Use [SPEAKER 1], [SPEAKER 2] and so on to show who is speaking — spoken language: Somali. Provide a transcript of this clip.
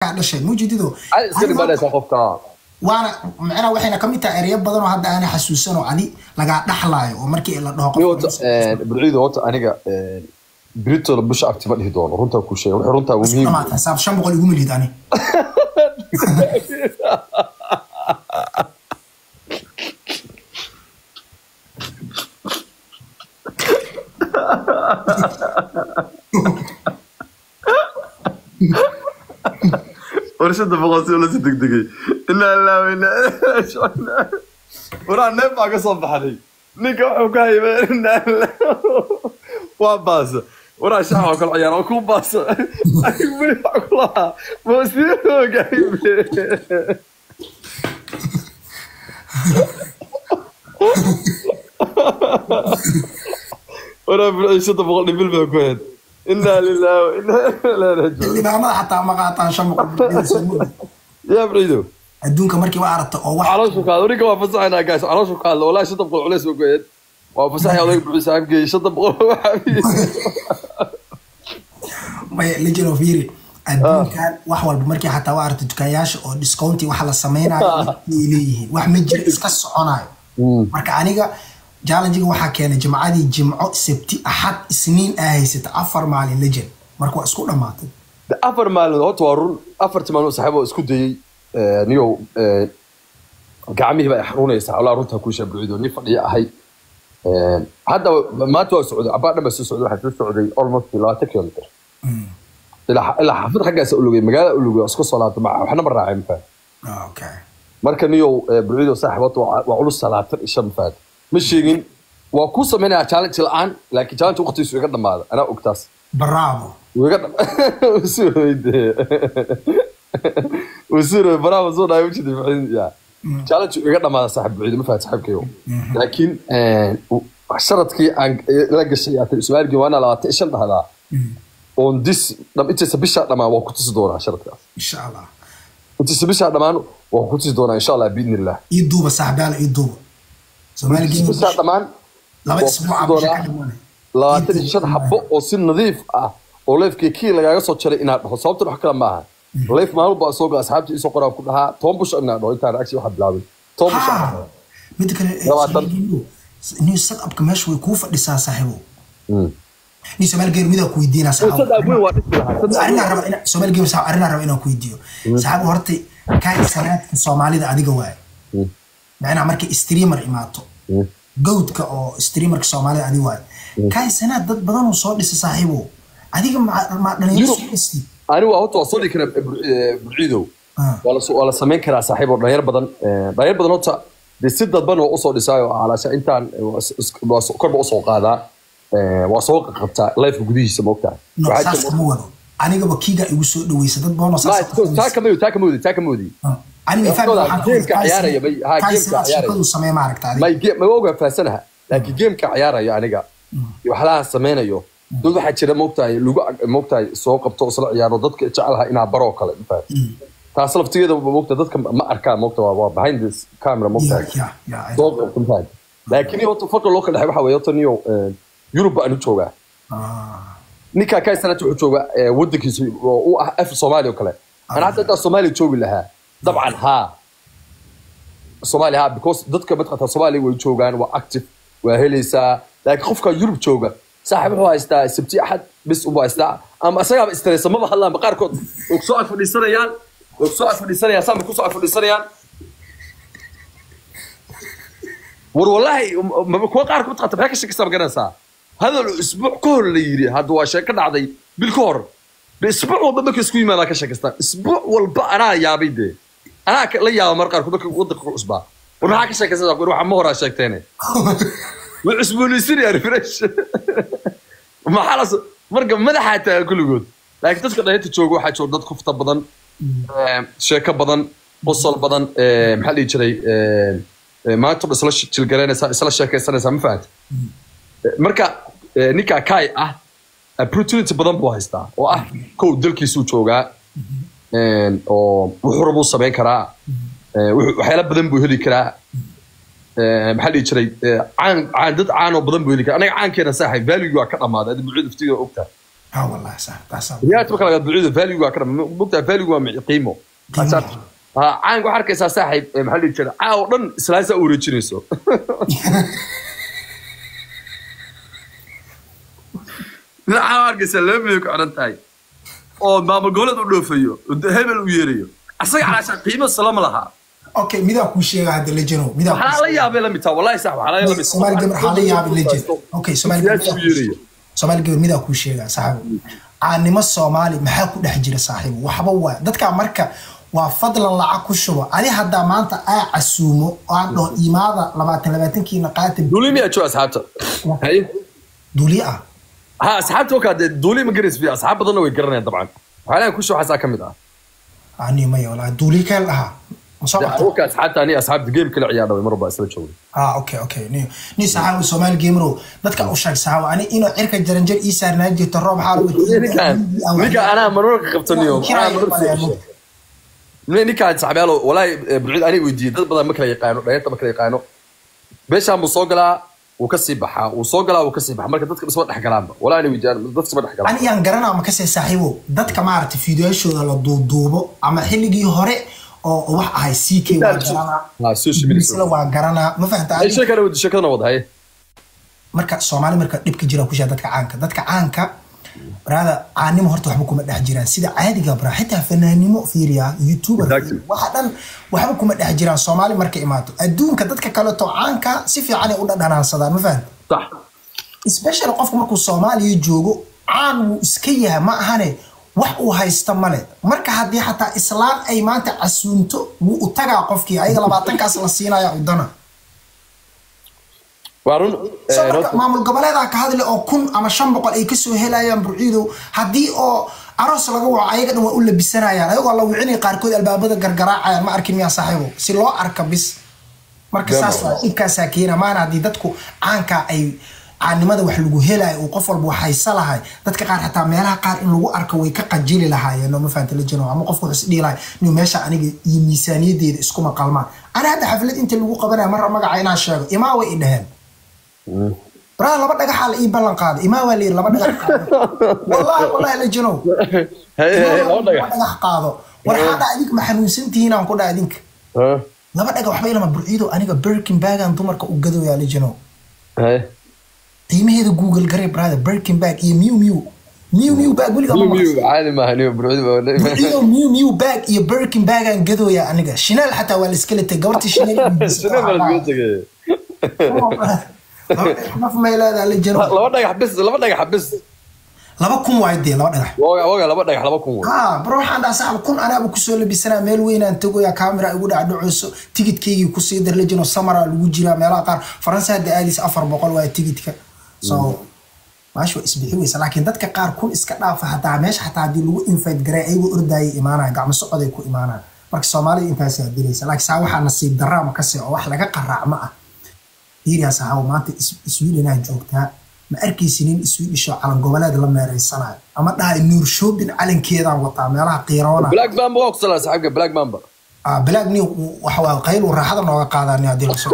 [SPEAKER 1] Dhashay mujidido.
[SPEAKER 2] Iska dhimanaysaa qofka.
[SPEAKER 1] Waana macnaha waxayna kamid tahay ereyo badan oo hadda aana xasuusan oo adi lagaa dhaxlaayo oo markii la dhaho
[SPEAKER 2] qof Burciido, horta aniga Britola busha abti ma dhihi doono, runtaa kuu sheegay, wuxuu runtaa muhiim.
[SPEAKER 1] Xisaab 500 iguma lihid ani.
[SPEAKER 2] Warshada boqol si ula si degdegay, inaa ilaa inaa ilaa waraa neef baa ka soo baxday ninka wuxuu ka hayba, inaa ilaa waa baasa waraa shax oo kala ciyaar oo ku baasa weli wax kulahaa ma sii ogaay. Waraa burci 500 dhibil baa ku heed, inaa lillahi wa inaa ilaihi raajicuun.
[SPEAKER 1] Xildhibaanada xataa ma qaataan 500.
[SPEAKER 2] Yaa Burciido,
[SPEAKER 1] adduunka markii waa aragta oo wax
[SPEAKER 2] calooshu ka hadlo ninka, waa fasaxaynaa guys, calooshu ka hadlo wallahi 500 culays baa ku heed, waa fasaxay odayga Burci saaxiibkeey 500 waxaa.
[SPEAKER 1] Maya lejino, fiiri, adduunkan wax walba markii xataa waa aragta dukaanyaasha oo discounti waxa la sameynayo ay leeyihiin, wax ma jiro iska soconayo. Marka aniga challengiga waxaa keenay jimcadii, jimco, sabti, axad, isniin aa haysata 4 maalin legend, marka waa isku dhamaatay.
[SPEAKER 2] 4 maalmood horta waa run, afartii maalmood saaxiib oo isku dayey niyow, gacmihii baa xanuunaysaa walaa, runtaa kuu sheeg Burciido, nin fadhiya ahay hadda. Maanta waa socday cabbaa dhan baa soo socday, waxaa soo socday almost 20 kilometer ilaa xaafad xaggaas u lugay, magaalada u lugay, isku soo laabtay, waxna ma raacay mafaad. Marka niyow Burciido saaxiib horta waa culus 25 mafaad, ma sheegin waa kuu samaynayaa challenge la-aan, laakiin challenge waqtigiisu iga dhamaada anaa ogtaas.
[SPEAKER 1] Bravo.
[SPEAKER 2] Iga usuroy, bravo soo dhahay ujida ya challenge iga dhamaada saaxiib Burciido ma fahad saaxiibkayo, laakiin sharadkii aan la gashay aad Ismaailgii waana 25 dhahdaa oon dis dham intaysa bishaa dhamaan waa ku tusi doonaa sharadkaas.
[SPEAKER 1] Insha Allah.
[SPEAKER 2] Intaysa bishaa dhamaan waa ku tusi doonaa insha Allah biidni illah.
[SPEAKER 1] Ii duuba saaxibaal, ii duuba Soomaali Game.
[SPEAKER 2] Bishaa dhamaan
[SPEAKER 1] 2 isbuuc bisha ka dhimanay.
[SPEAKER 2] 25 xabo oo si nadiif ah oo leefkii kii lagaaga soo jaray inaad dhaho, sababta wax kale maaha, leef maalin baa soo gala asxaabta isoo qoraa ku dhahaa 10 bush inaad dhaho, intaan agsi waxaa bilaabay 10 bush.
[SPEAKER 1] Midda kale, new setupka meesha way kuu fadhisaa saaxiibo. Ni Soomaali Game midaa ku weydiinaa saaxiibo, arrinaa raba ina Soomaali Game saaxiib, arrinaa raba inaan ku weydiiyo saaxiibo. Horta kaay sanaadka Soomaalida adiga waaye, macnaha markay streamer imaato gowdka oo streamerka Soomaalida adiga waaye, kaay sanaad dad badan oo soo dhisa saaxiibo, adiga ma dhalinyaro soo dhistid?
[SPEAKER 2] Ani waa horta waa soo dhigi karaa Burciidow, waa la samayn karaa saaxiib oo dhalinyar badan, dhalinyar badan horta dee si dadban waa usoo dhisaayo calaasha intaan korba usoo qaadaa, waa soo qabtaa lifeka gudihiisa moogtahay.
[SPEAKER 1] Saas kama wado, anigaba kiiga igu soo dhaweysa dad badan oo saas.
[SPEAKER 2] Taa kama taa kama wadi, taa kama wadi.
[SPEAKER 1] Aniga
[SPEAKER 2] gameka ciyaaraya may ha, gameka ciyaaraya
[SPEAKER 1] samee maaragta.
[SPEAKER 2] May game ma oga fahansanaha, laakiin gameka ciyaarayo aniga iyo waxlaha sameynayo dad waxaa jira moogtahay lagu moogtahay soo qabto isla ciyaaro dadka jecelaha inaa baroo kale mafahat, taas laftigeeda moogta dadka ma arkaan moogta, waa behind this camera moogtahay soo qabto mafahat. Laakiin horta farqa loo kala dhexay waxa weeye horta niyow Yurub baan u joogaa, ninka kai sanad wuxuu joogaa wadankiisa oo u ah af Soomaaliya oo kale. Ana hadda intaa Soomaaliya joogi lahaa dabcan haa Soomaaliya haa, because dadka madqata Soomaaliya way joogaan, waa active, waa helaysaa. Laakiin qofka Yurub jooga saaxiib wuxuu haystaa sabti axad bis u haystaa, ama isagaaba stress maba hadlaan qaarkood, way soo ag fadhiisanayaan, way soo ag fadhiisanayaan, saama ku soo ag fadhiisanayaan. War wallahi kuwa qaarkood madqata maxay ka shakaysaa ma garanaysaa, hadal isbuuc ka hor la yiri hadda waa sheeko dhacday bil ka hor, isbuuc walba markay isku yimaadaan ka sheekaystaan isbuuc walba. Anaa yaabay dee, anaa la yaaba mar qaarkood marka waddanka ku cusbaa, war maxaa ka sheekaysanaa, war waxa ma horaa sheegteene way cusboonaysanayaan refresh maxaa la marka madaxaa taagan kulligood. Laakiin dadka dhalinta jooga waxaa jooga dad kufta badan, sheeko badan, qosol badan, maxaa la dhihi jiray, maanta dhan isla jilgaraynaysaa, isla sheekaysanaysaa ma fahanta. Marka ninka kai ah opportunity badan buu haystaa oo ah kow dalkiisuu joogaa oo wuxuu rabuu samayn karaa, waxyaala badan buu heli karaa, maxaa la dhihi jiray, caan caan dad caan oo badan buu heli karaa. Anaga caankeena saaxiib value waa ka dhamaaday, adi Burciid uftiga ogtahay.
[SPEAKER 1] Ah wallahi sax taas.
[SPEAKER 2] Reality marka laga buucido value waa ka mugtaa, value waa qiimo. Ha, caanka waxaa arkaysaa saaxiib, maxaa la dhihi jiray, caaw dhan islaasa u wareejinayso. Caaw arkaysaa 2 milyan ku xidhan tahay oo maamul goboleed u dhoofayo, hebel u yeerayo, asaga calaasha qiimo salama lahaa.
[SPEAKER 1] Okay, midaa kuu sheega hadda, lejano, midaa.
[SPEAKER 2] Waxaa la yaabay la mid taha, wallahi sax, waxaa la mid.
[SPEAKER 1] Soomaali gabar waxaa la yaabay legend. Okay, Soomaali gabar, Soomaali gabar, midaa kuu sheega saaxiib, caanimo Soomaali maxaa ku dhex jira saaxiib? Waxba waa dadka marka waa fadlan lacag ku shubo. Adi haddaa maanta aa casuumo oo aan dhaho imaada 20 20-kiina qaata.
[SPEAKER 2] Duuli miyaa jooga asxaabta? Haye.
[SPEAKER 1] Duuli ah.
[SPEAKER 2] Ha, asxaabta wakaa dee duuli ma garaysa, fi asxaab badanna way garanayaan dabcan. Waxyaalaha ku shubo waxaasaa ka mid ah.
[SPEAKER 1] Ani maya walaa, duuli keel dhahaa ma soo qabta.
[SPEAKER 2] Waka asxaabta, ani asxaabta game kala ciyaarna mar baa isla joogay.
[SPEAKER 1] Ah, okay. Ni saxaawi Soomaali gamerow, dadka u sheeg saxaawi ani inuu cirka jaranjar ii saarnaa jirto, roob xaal.
[SPEAKER 2] Ninka anaa marmarka qabtaniyo ninkaan saxbeelo walaahi bulcid ani weydiiyey, dad badan ma kala yaqaano, dhalinyarta ma kala yaqaano. Beeshaan buu soo galaa, wuu ka sii baxaa, wuu soo galaa, wuu ka sii baxaa, marka dadka isma dhex galaanba. Walaahi ani weydiiyaan, dadka isma dhex galaan.
[SPEAKER 1] Ani yaan garanaa ma kasee saaxiibo, dadka maaragtay fiidiyoashooda la duuduubo ama xilligii hore oo wax ahay CK waa garanaa.
[SPEAKER 2] Social media.
[SPEAKER 1] Isla waa garanaa, ma fahamta?
[SPEAKER 2] Sheekana wada, sheekadana wada, haye.
[SPEAKER 1] Marka Soomaali marka dhibka jira ku sheeg, dadka caanka brother, caanimo horta waxba kuma dhex jiraan sida caadiga bra, xitaa fanaanimo fiiriya, youtuber, waxa dhan waxba kuma dhex jiraan Soomaali marka imaato. Adduunka dadka kaleeto caanka si fiican ay u dhadhanaansadaan, ma fahamta?
[SPEAKER 2] Sax.
[SPEAKER 1] Especially qofku markuu Soomaaliya joogo, caan wuu iska yahay, ma ahane wax uu haysta male. Marka haddii xataa islaan ay maanta casuunto, wuu u tagaa qofkii ayaga 20-kaas la siinaya udana.
[SPEAKER 2] Waa run.
[SPEAKER 1] So marka maamul goboleedaa ka hadle oo 1000 ama 500 ay kasoo helayaan burciidow, haddii oo aroos laga waco ayaga dhan waa u labisanayaan, ayagoo la wicinay qaarkood albaabada gargaraacayaan, ma arkin miyaa saaxiibo? Si loo arka bis. Marka saas waa dhibkaasaa keena maana. Haddii dadku caanka ay caannimada wax lagu helayo uu qof walba wax haysa lahay, dadka qaar xataa meelaha qaar in lagu arko way ka qajili lahaayeen oo ma fahanta la jiro, ama qofku wuxuu is dhihi lahay inuu meesha aniga iyo miisaaniyadeeda iskuma qalmaan. Ani hadda xaflad inta lagu qabanaya marra magaca inaan sheego, imaa way i dhaheen braa, laba dhagaxaa la ii ballan qaaday, imaa waa la yidhi, laba dhagax qaado. Wallahi wallahi la jinow.
[SPEAKER 2] Laba dhagax.
[SPEAKER 1] Dhagax qaado. War hadda idink ma xanuunsantihiin aan ku dhaha idinka laba dhagax waxba ilama burciido. Aniga Birkin bagan dumarka u gadoyaa la jinow, qiimaheeda Google garee brother, Birkin bag iyo Miu Miu, Miu Miu bag weligaa ma
[SPEAKER 2] Miu Miu
[SPEAKER 1] maqashay?
[SPEAKER 2] Caadi maaha niyo burcid.
[SPEAKER 1] Burciido, Miu Miu bag iyo Birkin bagaan gadooyaa aniga. Chanel xataa waa la iskala tegay, gabartii Chanel.
[SPEAKER 2] Chanel baa la iskaga tegay.
[SPEAKER 1] Laba dhagax naf may leedahay la jinow.
[SPEAKER 2] Laba dhagax bis, laba dhagax bis.
[SPEAKER 1] 2000 waay dee laba dhagax.
[SPEAKER 2] Waga waga, laba dhagax 2000 way.
[SPEAKER 1] Ha bro, waxaan dhaha saaxib, 1000 anaaba kusoo labisanaa, meel weynaan tegoyaa, camera igu dhacdhaceyso, tigidkaygii kusii dar lejino, samara lagu jiraa meelaha qaar. Faransa hadda aadis 400 waa tigidka, so maasha waa isbixi weysa. Laakiin dadka qaar 1000 iska dhaafa, hataa meesha xataa haddii lagu invite garay ayagoo ordaayay imaanaya, gacmo socoday ku imaanaya. Marka Soomaalida intaasaa dilaysa. Laakiin saa waxaa nasiib darraa ma kasii oo wax laga qaraacma ah fiiriyaa saxaabo, maanta Sweden-aa joogtaa, ma arkaysi nin Swedish oo calan goboleed la meereysanayo ama dhahay Nuur Shopping calankeedaan wataa meelaha qiiroona.
[SPEAKER 2] Black Mamba waa ku salaa saaxiibka Black Mamba.
[SPEAKER 1] Ah, Black new waxa waa qayl uu raaxada nooga qaadani haddii la soo